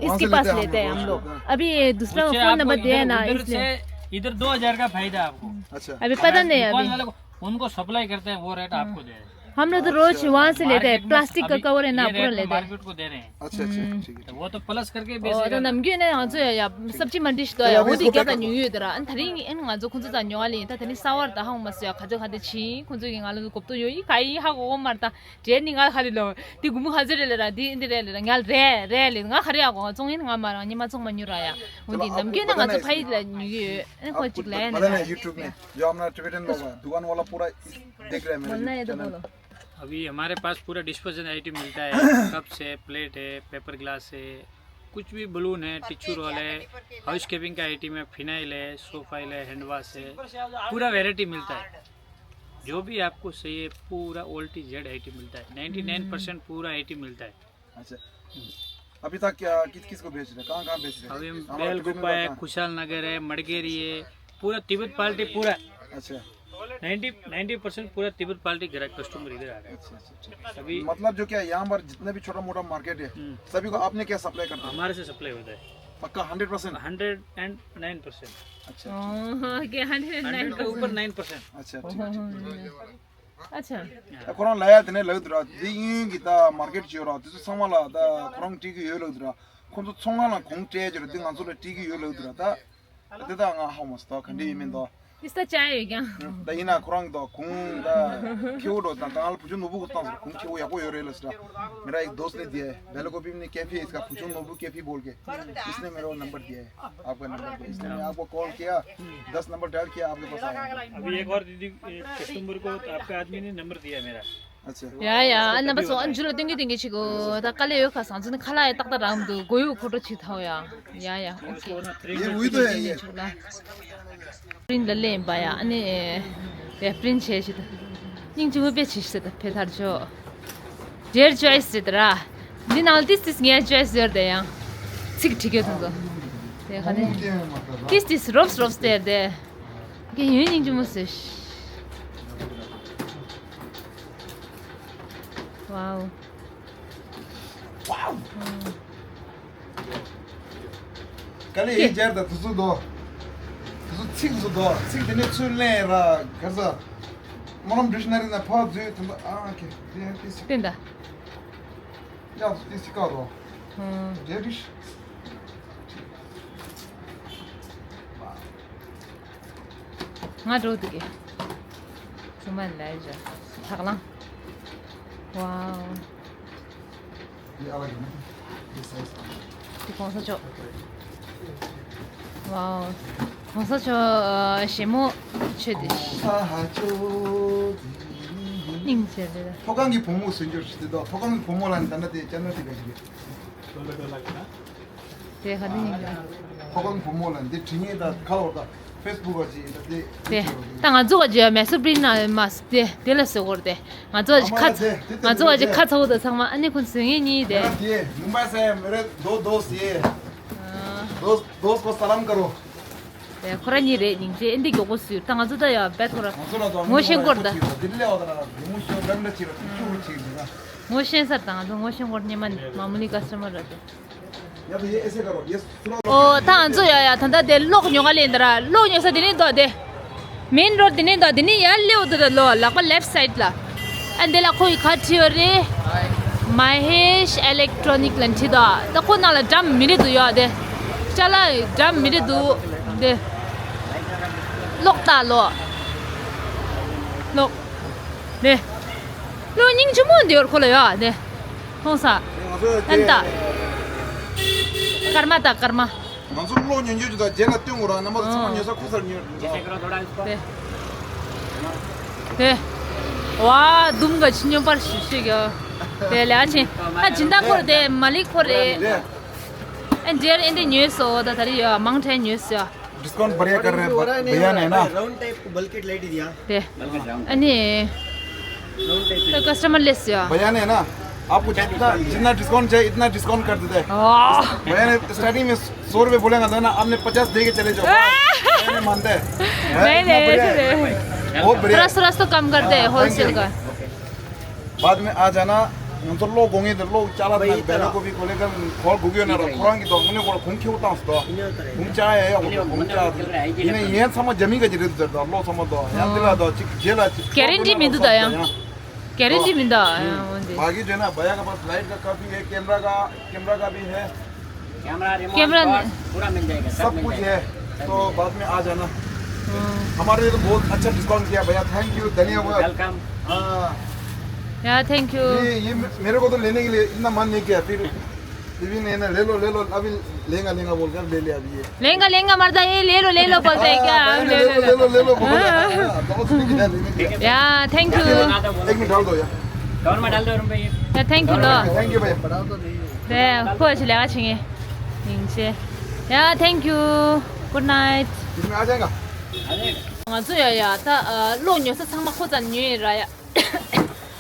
इसके पास लेते हैं हम लोग। अभी ये दूसरा फोन नंबर दिया है ना, इसलिए। इधर दो हजार का फायदा आपको। अच्छा। अभी पता नहीं, दुकान अभी वाले को, उनको सप्लाई करते हैं, वो रेट आपको दे रहे हैं। हम लोग तो रोज वहाँ से लेते हैं, प्लास्टिक का कवर है ना, पूरा लेते हैं। मार्केट को दे रहे हैं। अच्छा, अच्छा, हम्म। ठीक है। तो वो तो प्लस करके बेच और तो देगा ना। नमकीन है, हाँ, जो है, या सब्जी मंडी से तो तो है, अभी वो इसको दिखा पैक था, कर न्यू दो। इधर, अन थरी, इन, हाँ, जो खुद से जाने वाले हैं, तो थरी सावर था, हम मस या, खाजो खाते छी, खुद जो ये गालो को तो यो, ये खाई, हाँ, वो मरता। ཇེ་ནི་ང་ཧ་རི་ལོ། དེ་གུམ་ཧ་ཟེར་རེ་ལ་ར་དེ་འདི་རེ་ལ་ར་ང་རེ་རེ་ལེ་ང་ཧ་རི་ཨ་གོ་ཙོང་ཡིན་ང་མ་རང་ཉི་མ་ཙོང་མ་ཉུ་ར་ཡ། འོ་དེ་ནམ་རྒྱུན་ན་ང་ཚོ་ཕ་ཡི་ལ་ཉུ་གི་ཡོད། ཨེ་ཁོ་ཅིག་ལ་ཡ་ན། YouTube में जो अपना टिबेटन लोग हैं, दुकान वाला पूरा देख रहे हैं मेरा बोलना है तो YouTube चैनल। बोलो। अभी हमारे पास पूरा डिस्पोजल आइटम मिलता है। कप्स है, प्लेट है, पेपर ग्लास है, कुछ भी बलून है, टिश्यू रोल है, हाउस कीपिंग का आइटम है, फिनाइल है, सोफाइल है, हैंड वॉश है, पूरा वैरायटी मिलता है। जो भी आपको चाहिए, पूरा ओल्ड टी जेड आइटम मिलता है। नाइन्टी नाइन परसेंट पूरा आइटम मिलता है। अच्छा। अभी तक क्या, किस किस को बेच रहे हैं, कहाँ कहाँ बेच रहे हैं? अभी हम हमारा बेलगुप्पा है, कहाँ? कुशाल नगर है, मड़गेरी है, पूरा तिब्बत पार्टी पूरा। अच्छा। नाइन्टी नाइन्टी परसेंट पूरा तिब्बत पार्टी ग्राहक कस्टमर इधर आ रहे हैं। अच्छा, अच्छा, ठीक है। अभी मतलब जो क्या, यहाँ पर जितने भी छोटा मोटा मार्केट है, हम्म। सभी को आपने क्या सप्लाई करता है? हमारे से सप्लाई होता है। पक्का hundred percent? Hundred and nine percent. अच्छा, अच्छा। Oh, okay, hundred and nine percent. Hundred के ऊपर नाइन परसेंंट। अच्छा, ठीक है, ठीक है। अच्छा। ད་ཁོ་རང་ལ་ཡ་དེ་ནས་ལབ་འདུག་ར། འདི་དབྱིན་གྱི་ད་མར་ཀེཊ་ཅིག་ཡོད་ར། དེ་ཚོ་ཚང་མ་ལ་ད་ཁོ་རང་སྤྲད་ཀྱི་ཡོད་ལབ་འདུག་ར། ཁོ་ཚོ་ཚོང་ཁང་ལ་གོང་སྤྲད་ཀྱི་ར། འདི་ང་ཚོ་ལ་སྤྲད་ཀྱི་ཡོད་ལབ་འདུག་ར། ད་དེ་ད་ང་ཧ་མ་སོང་། ད་ག་འདྲ་ཡིན་མིན་ད། इसका चाय है क्या? ད་ཡིན་ན་ཁོ་རང་ད་གོང་ད་ཁེ་པོ་འགྲོ་དང་ད་ང་ལ་བུ་ཆུང་ནོར་བུ་གི་བཏང་སོང་། གོང་ཁེ་པོ་ཡག་པོ་ཡོད་རེད་ལབ་སོང་ར། मेरा एक दोस्त ने दिया है। बेलगोपी में कैफे है इसका, भुचुंग नोबू कैफे बोल के। इसने मेरा वो नंबर दिया है, आपका नंबर दिया। इसने मैं आपको कॉल किया, दस नंबर डायल किया, आपके पास आया। अभी एक और दीदी, एक कस्टमर को आपका आदमी ने नंबर दिया मेरा। अच्छा। ཡ་ཡ། ཨ་ནི་བ་སོ་ཨ་འཇུ་ལ་ཏིང་གི་ཏིང་གི་ཆི་གོ་ད་ཀ་ལེ་ཡོད་ཁ་སང་ཚུན་ཁ་ལ་ཡ་ཏག་ཏག་རང་འདུག་གོ་ཡུ་ཁོ་ཏོ་ཆི་ཐའོ་ཡ། ཡ་ཡ། ཨོ་ཁེ། ये वही तो है ये। པྲིན་ལ་ལེན་པ་ཡ། ཨ་ནི་ཡ་པྲིན་ཆེ་ཤི་ད། སྙིང་རྗེ་མོ་དཔེ་ཆེ་ཤི་ད་ཕེ་ཐར་ཆོ། ཇེར་ཅོའི་སི་རེད་ད་ར། འདི་ནང་ལ་ཏིས་ཏིས་ངའི་ཅོའི་སི་ཡོད་དེ་ཡང་། ཚིག་ཁྲི་གེ་དུ་དུ། དེ་ག་ནི། ཏིས་ཏིས་རོབས་རོབས་སྟེར་དེ། གི་ཡུན་སྙིང་རྗེ་མོ་སི། ཝའོ། ཝའོ། ཀ་ལེ་ཡི་ཇར་ད་དུ་སུ་དོ། དུ་སུ་ཚིག་སུ་དོ། ཚིག་དེ་ནས་ཚུར་ལེན་ར་ག་ས། སྨོན་ལམ་འགྲུལ་ཞིག་ན་རི་ན་ཕ་ཛུ་དུ་ཨ་ཁེ་དེ་ཡང་ཏི་སི། དེ་འདྲ། ཡང་ཏི་སི་ཀ་རོ། ཧུམ། རེ་རིཤ། ང་འགྲོ་འདུག་གི། ཚང་མ་ལ་ཡ། ཐག་ལང་། ཝའོ། ये अलग है ना? ये साइज का। དེ་གོང་ས་མཆོག་ཝའོ། གོང་ས་མཆོག་ཞེ་མོ་ཆོས་དེ། ས་ཧ་ཅོ། སྙིང་རྗེ་རེད། མཐོ་སྒང་གི་བུ་མོ་ཟེར་རྒྱུ་ཞིག་འདུག་མཐོ་སྒང་གི་བུ་མོ་ལ་ནི་ད་ལྟ་དེ་ཅ་ནལ་དེ་ག་ཞིག་རེད། དེ་ག་ནས་ཡིན་གྱི། ཁོ་གང་བུ་མོ་ལ་འདི་བྲིས་ངེས་ད་ཁ་ལོ་ད་ཕེ་སི་བུག་ག་ཅིག་ད་དེ། དེ་ད་ང་ཚོ་ག་ཅིག་མེ་སུ་པྲིན་ན་མ་སི་དེ་དེ་ལ་ཟེར་གོ་དེ། ང་ཚོ་ག་ཅིག་ཁ་ང་ཚོ་ག་ཅིག་ཁ་ཚ་བོ་ད་ཚང་མ་ཨ་ནི་ཁོ་ཚོ་ངེད་གཉིས་དེ། ये मुंबई से मेरे दो दोस्त ये दोस्त दोस्त को सलाम करो। ཁོ་ར་གཉིས་རེད་སྙིང་རྗེ་ཨེ་འདི་མགྱོགས་པོ་ཟུར་ད་ང་ཚོ་ད་ཡ་བེད་ཁོ་ར་ངོ་ཤེས་སྐོར་ད། ངོ་ཤེས་སྐོར་ཉི་མ་མ་མུ་ལི་ཀ་སི་ཊ་མར་རེད། या तो ये ऐसे करो, ये थोड़ा ཨོ་ད་ང་ཚོ་ཡ་ཡ་ད་ལྟ་དེ་གློག་ཉོ་ག་ལེན་ད་ར། གློག་ཉོ་ས་དེ་ནས་འདུག་དེ། མེན་རོ་ཌི་དེ་ནས་འདུག་དེ་ནས་ཡར་སླེབས་འདུག་ད་ལོ་ལག་པ་ལེཕ་སའིཌ་ལ། ཨ་འདི་ལ་ཁོ་ཡི་ཁ་བྲིས་ཡོད་རེད། མ་ཧེཤ་ཨི་ལེག་ཊོ་ནིག་ལ་བྲིས་འདུག་ད་ཁོ་ནང་ལ་འགྲམ་མི་རེད་འདུག་ཡ་དེ། ཅ་ལག་འགྲམ་མི་རེད་འདུག་དེ། གློག་ལྟ་ལོ། གློག་དེ། གློག་སྙིང་རྗེ་མོ་འདི་ཡོད་ཁོ་ལ་ཡ་དེ། ཁོང་ས། ཨན་ཏ། ཀརྨ་ད་ཀརྨ། ང་ཚོ་གློག་ཉོ་རྒྱུ་ཅིག་དང་རྗེས་ལ་སྟོན་དགོས་ར། རྣམ་པ་ཚོ་ཚང་མ་ཉོ་ས་ཁུར་སར་ཉོ། དེ། དེ། ཝ་དུམ་ག་ཕྱི་ཉོ་པར་ཞུ་ཞུ་གི། དེ་ལས་ཨ་ཆེན། ཨ་སྦྱིན་བདག་ཁོ་རེད་དེ་མ་ལིག་ཁོ་རེད། ཨ་འདྲེར་ཨེ་འདྲེ་ཉོས་སོ་ད་ད་རེ་ཡོད་མང་ཁྲལ་ཉོས་སོ། डिस्काउंट बढ़िया कर रहे हैं ब- भैया ने ना। राउंड टाइप को बल्कि लाइट दिया। दे। अनि राउंड टाइप तो कस्टमर लेस या। भैया ने ना आपको जितना जितना डिस्काउंट चाहिए इतना डिस्काउंट कर देते हैं। भैया ने स्टार्टिंग में सौ रुपए बोलेगा था ना, आपने पचास दे के चले जाओ। भैया ने मानते हैं। नहीं नहीं ऐसे नहीं। बहुत बढ़िया। थोड़ा थोड़ा तो कम करते हैं होलसेल का। बाद में आ जाना। ང་ཚོ་གློག་དགོས་ངེས་དེ་གློག་ཅ་ལག་དང་བེ་ལ་ཀོ་བི་གོ་ལེ་ག་གོར་དགོས་ཀྱི་ཡོད་ན་ར་ཁོ་རང་གི་དོ་དངོས་གནས་ཁོ་ར་གོང་ཁེ་པོ་བཏང་སོང་དོ། གོང་ཅ་ཡ་ཡ་གོ་གོང་ཅ་ཡིན་ན་ཡན་ཚང་མ་རྒྱ་མི་ག་གི་རེད་ཟེར་དོ། གློག་ཚང་མ་དོ་ཡང་འདི་ལ་དོ་གཅིག་རྗེས་ལ་གཅིག་གེ་རན་ཊི་མི་འདུག་ད་ཡང་། གེ་རན་ཊི་མི་འདུག་ཡང་འོན་ཏེ། बाकी जो है ना भैया के पास लाइट का काफी है, कैमरा का, कैमरा का भी है। कैमरा रिमोट कैमरा पूरा मिल जाएगा, सब सब मिल कुछ जाएगा। है। तो बाद में आ जाना। हमारे लिए तो बहुत अच्छा डिस्काउंट किया भैया, थैंक यू, धन्यवाद। वेलकम। हाँ। या थैंक यू। ये ये मे- मेरे को तो लेने के लिए इतना मन नहीं किया, फिर बीवी ने ना ले लो ले लो, अभी लेंगा लेंगा बोलकर ले लिया अभी ये। लेंगा लेंगा मरता ये ले लो ले लो बोलता है क्या? हाँ, ले लो ले लो ले लो बोल रहा है। हाँ, दोनों से लेके जा, लेने के लिए। या थैंक यू। एक मिनट डाल दो यार। कवर में डाल दो रूम पे ये। या thank you low. Thank you भैया। 네, 코치를 같이 nings이. 야, thank you. Good night. इसमें आ जाएगा। ང་ཚོ་ཡ་ཡ་ད་གློག་ཉོ་ས་ཚང་མ་ཁོ་ཙམ་ཉོས་ཡིན་ར་ཡ།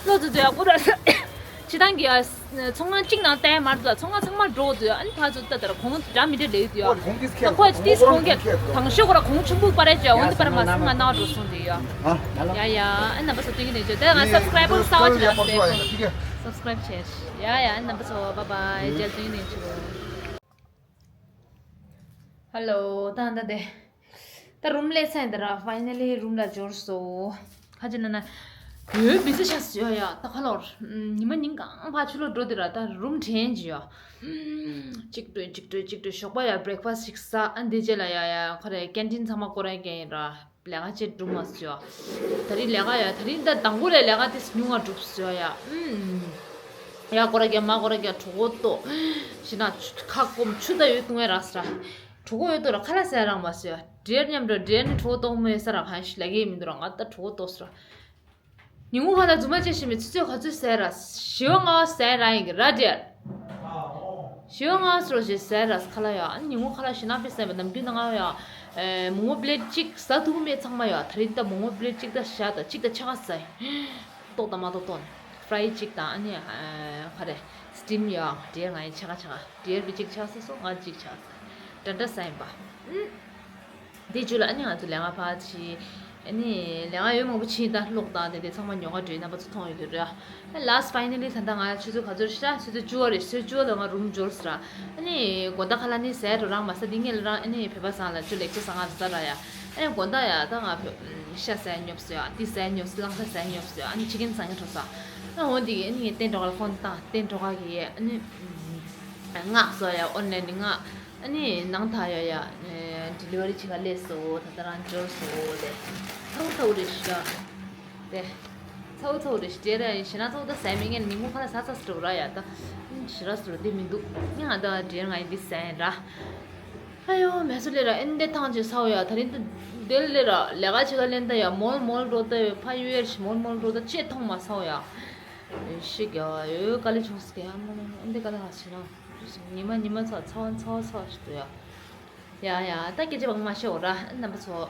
གློག་ཚོ་ཚོ་ཡ་ཁོ་ར་ཕྱི་ཐང་གི་ཡ་ཚོང་ཁང་གཅིག་ནང་བལྟས་མ་འདུག་ཚོང་ཁང་ཚང་མ་འགྲོ་འདུག་ཨ་ནི་ཕ་ཚོ་ད་ལྟར་གོང་འདྲ་མི་འདྲ་ལེགས་འདུག་ད་ཁོ་ཅི་ཏིས་ཁོང་གི་དང་ཤོག་ཁོ་ར་གོང་ཆུང་པོ་པ་རེད་ཅེ་འོན་ཏེ་པར་མ་སང་ང་ནང་འགྲོ་སོང་འདུག་ཡ། ཡ་ཡ་ཨ་ནི་ནམ་པ་ཚོ་སྟོན་གི་ནས་ཅོ་ད་ང་སབ་སི་ཀ་རའེབ་བར་གསར་པ་ཅིག་ལ་སྟེ་སབ་སི་ཀ་རའེབ་བྱས། ཡ་ཡ་ཨ་ནི་ནམ་པ་ཚོ་བྷའི་བྷའི་རྗེས་སྟོན་གི་ནས་ཅོ། ཧེ་ལོ། ད་ད་དེ། ད་རུམ་སླེབས་ཚར་ཡིན་ད་ར། ཕའི་ནལ་ལི་རུམ་ལ་འབྱོར་སོང་། ཁ་ཅིག་ན་ན། ཡོད་མི་ཚེ་ཤ་ཟོས་ཡ། ད་ཁ་ལོར། ཉི་མ་ཉིན་གང་ཕ་ཆུ་ལོ་འགྲོ་དེ་ར་ད་རུམ་དྲན་གྱི་ཡ། གཅིག་སྤྲོད་གཅིག་སྤྲོད་གཅིག་སྤྲོད་ཞོགས་པ་ཡ་བྷི་རེག་ཕ་སི་ཞིག་ཟ་ཨ་འདི་རྗེས་ལ་ཡ་ཡ་ཁ་རེ་ཀེན་ཊིན་ཚང་མ་སྐོར་ར་རྒྱག་ཡིན་ར། ལས་ཀ་བྱེད་འགྲུབ་མ་སོང་ཡ། ད་རིང་ལས་ཀ་ཡ་ད་རིང་ད་དང་པོ་ལས་ལས་ཀ་དེ་ཉུང་ང་འགྲུབ་སོང་ཡ། ཡ་སྐོར་ར་རྒྱག་མ་སྐོར་ར་རྒྱག་གྲོད་ཁོག་ལྟོགས། ཞེ་ན་ཁ་སྐོམ་ཆུ་ད་ཡོད་བཏུང་ཡ་རག་སོང་ར། གྲོད་ཁོག་ཡོད་དོ་ར་ཁ་ལག་ཟས་རག་མ་སོང་ཡ། འདྲེར་མཉམ་དུ་འདྲེར་ནི་གྲོད་ཁོག་ལྟོགས་མོ་ཡོད་ས་ར་གང་ཞིག་ལ་གེ་མི་འདུག་ར་ང་ད་གྲོད་ཁོག་ལྟོགས་སོང་ར། ཉིན་གུང་ཁ་ལ་རྫུན་མ་བྱས་ཤི་མི་ཆུ་ཚོད་ག་ཚོད་ཟས་ར། བཞི་པ་ལྔ་པ་ཟས་ར་ཡིན་གི་ར་འདྲེར། བཞི་པ་ལྔ་པ་སོ་ཞེས་ཟས་ར་ཁ་ལག་ཡ། ཨ་ཉིན་གུང་ཁ་ལག་ཞེ་ན་པའི་ཟས་པ་ནམ་རྒྱུན་ད་ང་ཡ། མོག་མོག་པླེ་ཊི་གཅིག་ཟ་ཐུབ་མེད་ཚང་མ་ཡ། ད་རིང་ད་མོག་མོག་པླེ་ཊི་གཅིག་ད་ཞག་ད་གཅིག་ད་ཕྱེད་ཀ་ཟ་ཡིན། ཏོག་ད་མ་ཏོག་ཏོག་ནི། ཕ་རའི་གཅིག་དང་ཨ་ནི་ཨ་ག་རེ། སི་ཊིམ་ཡ། འདྲེར་ང་ཡི་ཕྱེད་ཀ་ཕྱེད་ཀ་འདྲེར་བི་གཅིག་ཕྱེད་ཀ་ཟ་སོང་ང་གཅིག་ཕྱེད་ཀ་ཟ། འདྲ་འདྲ་ཟ་ཡིན་པ། ཨུམ། དེ་རྗེས་ལ་ཨ་ནི་ང་ཚོ་ལས་ཀ་ཕར་ཕྱིན། ཨ་ནི་ལས་ཀ་ཡོད་མང་པོ་ཕྱིན་ད་གློག་དང་དེ་དེ་ཚང་མ་ཉོ་ག་འགྲོ་ཡིན་རྣམ་པ་ཚོ་མཐོང་ཡོད་དུས་རེད། ཨ་ལཱ་སི་ཕའི་ནལ་ལི་ད་ལྟ་ང་ཆུ་ཚོད་ག་ཚོད་ཤ་ཆུ་ཚོད་བཅུ་པ་རེད། ཆུ་ཚོད་བཅུ་པ་ལ་ང་རུམ་འབྱོར་སོང་ར། ཨ་ནི་དགོང་དག་ཁ་ལག་ནི་ཟས་རོ་རང་མ་ཟ་དེ་ངས་ལ་རང་ཨ་ནི་བོད་པ་ཚང་ལ་ཅོ་ལེགས་ཅོ་ཟ་ང་ཟ་ར་ཡ། ཨ་ནི་དགོང་དག་ཡ་ད་ང་བོད་ཤ་ཟས་ཉོབ་སོང་ཡ། དེ་ཟས་ཉོབ་སོང་། ལང་ཤ་ཟས་ཉོབ་སོང་ཡ། ཨ་ནི་ཅི་ཀན་ཟ་ཉོ་འགྲོ་ས། ཨ་འོ་དེ་གི་ཨ་ནི་ངས་ཏན་གྲོགས་ལ་ཕོན་བཏང་། ཏན་གྲོགས་གི་ཨ་ནི་མངགས་སོང་ཡ། ཨོན་ལན་ནི་མངགས། ཨ་ནི་ནང་ཐག་ཡོད་ཡ། ཌི་ལི་ཝ་རི་བྱེད་ག་སླེབས་སོང་། ད་ལྟ་རང་འབྱོར་སོང་། དེ་ཚ་བོ་ཚ་བོ་རེད་ཤག་དེ་ཚ་བོ་ཚ་བོ་རེད་ཤག་དེ་ར་ཡིན་ཞེ་ན་ཚ་བོ་ད་ཟས་མི་ངན་མི་ངོ་ཁ་ལ་ཟ་ཚ་སོ་ར་ཡ། ད་ཞེ་ར་སོ་ར་དེ་མི་འདུག་ང་ད་འདྲེར་ང་ཡི་འདི་ཟས་ར། ཨ་ཡོ་མེ་སོ་ལེ་ར་ཨེ་འདི་ཐང་ཅིག་ཚ་བོ་ཡ། ད་རིང་ད་དེ་ལེ་ར་ལས་ཀ་བྱེད་ག་ལེན་ད་ཡ། མོལ་མོལ་འགྲོ་ད་ཡོད། ཕ་ཡུ་ཨེར་ཞིག་མོལ་མོལ་འགྲོ་ད་ཅེས་མཐོང་མ་ཚ་བོ་ཡ། ཤི་རྒྱ་ཡོད་དཀའ་ལས་བྱུང་སི་ཀེ་ཧ་མ་ལོ་ཨེ་འདི་དཀའ་ལས་ང་ཞེ་ན། ཉི་མ་ཉི་མ་ཚ་ཚ་བ་ཚ་བ་ཚ་བ་ཞིག་ཏུ་ཡ། ཡ་ཡ་ད་སྐད་ཆ་བག་མ་ཤོད་ར་རྣམ་པ་ཚོ།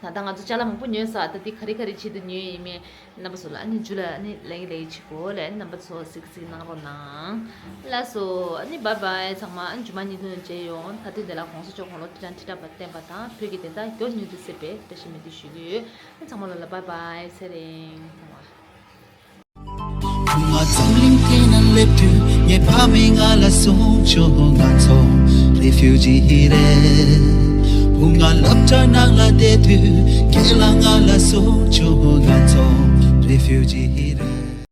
ད་ལྟ་ང་ཚོ་ཅ་ལག་མང་པོ་ཉོས་ས། ད་འདི་ག་རེ་ག་རེ་ཆེད་དུ་ཉོས་ཡིན་མིན་རྣམ་པ་ཚོ་ལ་ཨ་ནི་འཇུ་ལ་ཨ་ནི་ལེགས་ལེགས་ཆེ་གོ་ལ་རྣམ་པ་ཚོ་གཟིགས་གཟིགས་གནང་རོགས་གནང་། ལགས་སོ་ཨ་ནི་བྷའི་བྷའི་ཚང་མ། ཨ་ནི་རྗེས་མ་ཉིན་ཐོན་མཇལ་ཡོང་། ད་དུས་འདི་ལ་གོང་ས་མཆོག་དགུང་ལོ་ཁྲི་ཕྲག་ཁྲི་ཕྲག་བརྟན་པ་དང་བོད་ཀྱི་བདེན་མཐའ་མགྱོགས་མྱུར་དུ་གསལ་བའི་བཀྲ་ཤིས་སྨོན་འདུན་ཞུ་གི་ཡོད། ཨ་ནི་ཚང་མ་ལོ་ལ་བྷའི་བྷའི་ཚེ་རིང་ཚང་མ། བུ་ང་འཛམ་གླིང་སྟེང་ན་སླེབས་དུས་ངའི་ཕ་མས་ང་ལ་གསུངས་བྱུང་། ང་ཚོ་རེ་ཕིའུ་ཇི་རེད། བུ་ང་སློབ་གྲྭ་ནང་ལ་བསྡད་དུས་ཁྱེད་ལ་ང་ལ་གསུངས་བྱུང་། ང་ཚོ་རེ་ཕིའུ་ཇི་རེད།